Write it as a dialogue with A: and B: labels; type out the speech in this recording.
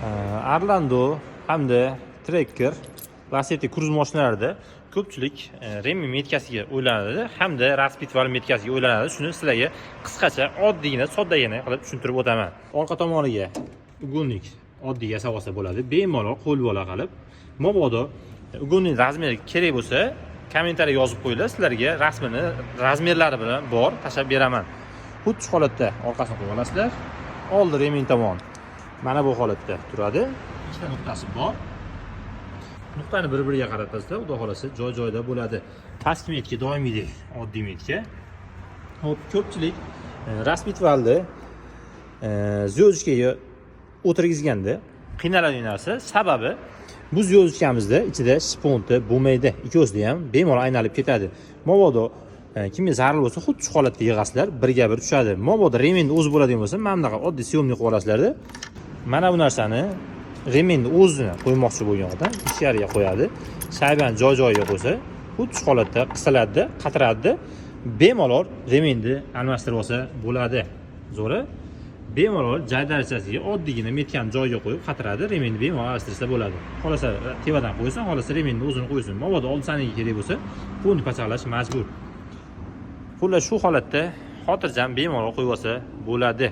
A: Orlando hamda Tracker, Lacetti, Cruze mashinalarida ko'pchilik ремень метка siga o'ylanadi hamda распредвал метка siga o'ylanadi. Shuni sizlarga qisqacha, oddiygina, soddagina qilib tushuntirib o'taman. Orqa tomoniga угольник oddiy yasab olsa bo'ladi, bemalol qo'lbola qilib. Mabodo угольник размер i kerak bo'lsa, kommentariy yozib qo'yinglar, sizlarga rasmini размер lari bilan bor tashlab beraman. Xuddi shu holatda orqasini qo'yib olasizlar. Oldi ремень tomon mana bu holatda turadi. Ikkita nuqtasi bor. Nuqtani bir biriga qaratasizlar, xudo xohlasa, joy joyida bo'ladi. Pastki метка doimiydek oddiy метка. Ho'p, ko'pchilik распредвал ni звездочка ga o'tirgizganda qiynaladigan narsa, sababi bu звездочка mizda ichida шпунт i bo'lmaydi, ikkovsida ham bemalol aylanib ketadi. Mabodo kimga zarur bo'lsa, xuddi shu holatda yig'asizlar, birga bir tushadi. Mabodo ремень ni o'zi bo'ladigan bo'lsa, mana bunaqa oddiy съемный qilib olasizlarda, mana bu narsani, ремень ni o'zini qo'ymoqchi bo'lgan odam ichkariga qo'yadi, shaybani joy joyiga qo'ysa, xuddi shu holatda qisiladida, qatiradida, bemalol ремень ni almashtirib olsa bo'ladi. Zo'ri, bemalol jaydarchasiga oddiygina метка ni joyiga qo'yib qatiradi, ремень ni bemalol almashtirsa bo'ladi. Xohlasa tevadan qo'ysin, xohlasa ремень ni o'zini qo'ysin. Mabodo oldisanigi kerak bo'lsa, pulni pachaqlash majbur. Xullas, shu holatda xotirjam bemalol qo'yib olsa bo'ladi.